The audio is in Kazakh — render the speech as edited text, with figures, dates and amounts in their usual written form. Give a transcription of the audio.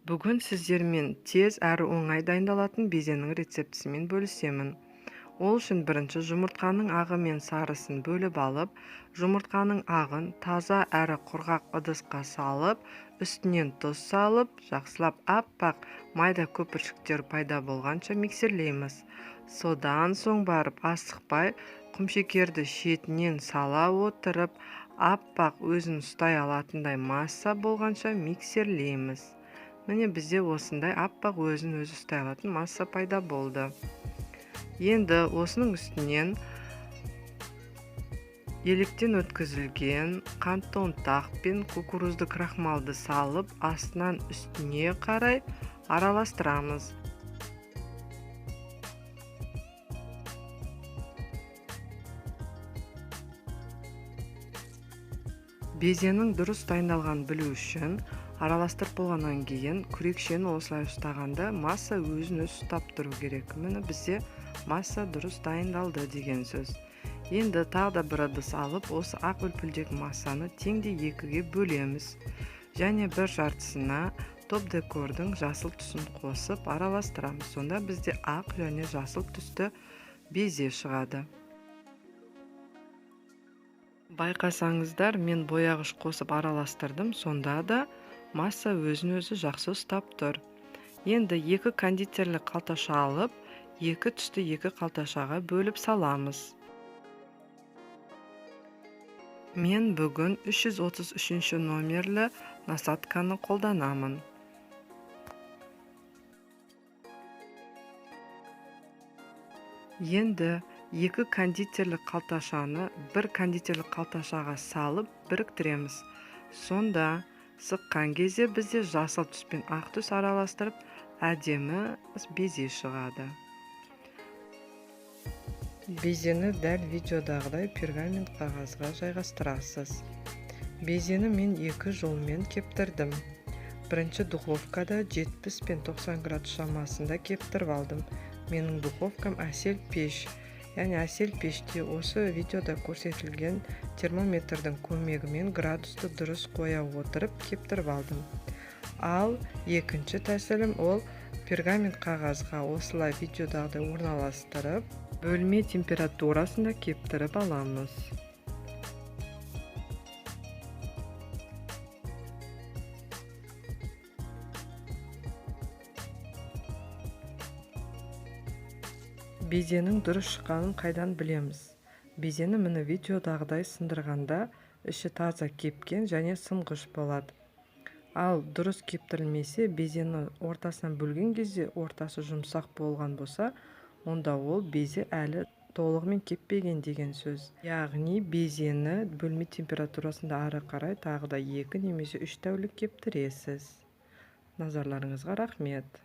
Бүгін сіздермен тез әрі оңай дайындалатын безенің рецептісімен бөлісемін. Ол үшін бірінші жұмыртқаның ағы мен сарысын бөліп алып, жұмыртқаның ағын таза әрі құрғақ ыдысқа салып, үстінен тұз салып, жақсылап аппақ майда көпіршіктер пайда болғанша миксерлейміз. Содан соң барып асықпай құмшекерді шетінен сала отырып, аппақ өзін ұстай алатындай масса болғанша миксерлейміз. Міне бізде осындай аппақ өзін өзі ұстай алатын масса пайда болды. Енді осының үстінен електен өткізілген қантты ұнтақ пен кукурузды крахмалды салып, астынан үстіне қарай араластырамыз. Безенің дұрыс дайындалғанын білу үшін араластырып болғаннан кейін күрекшені осылай ұстағанда масса өзін өзі ұстап тұру керек. Міне бізде масса дұрыс дайындалды деген сөз. Енді тағы да бір ыдыс алып, осы ақ үлпілдек массаны теңдей екіге бөлеміз. Және бір жартысына топ декордың жасыл түсін қосып араластырамыз. Сонда бізде ақ және жасыл түсті безе шығады. Байқасаңыздар, мен бояғыш қосып араластырдым, сонда да масса өзін өзі жақсы ұстап тұр. Енді екі кондитерлік қалташа алып, екі түсті екі қалташаға бөліп саламыз. Мен бүгін 333 номерлі насадканы қолданамын. Енді екі кондитерлік қалташаны бір кондитерлік қалташаға салып біріктіреміз. Сонда сыққан кезде бізде жасыл түс пен ақ түс араластырып, әдемі безе шығады. Безені дәл видеодағыдай пергамент қағазға жайғастырасыз. Безені мен екі жолмен кептірдім. Бірінші духовкада 70 пен 90 градус шамасында кептіріп алдым. Менің духовкам әсел пеш. Яғни әсел пеште осы видеода көрсетілген термометрдің көмегімен градусты дұрыс қоя отырып кептіріп алдым. Ал екінші тәсілім ол пергамент қағазға осылай видеодағыдай орналастырып, бөлме температурасында кептіріп аламыз. Безенің дұрыс шыққанын қайдан білеміз? Безені міне видеодағыдай сындырғанда іші таза кепкен және сынғыш болады. Ал дұрыс кептірілмесе, безені ортасынан бөлген кезде ортасы жұмсақ болған болса, онда ол безе әлі толығымен кеппеген деген сөз. Яғни безені бөлме температурасында ары қарай тағы да 2 немесе 3 тәулік кептіресіз. Назарларыңызға рахмет.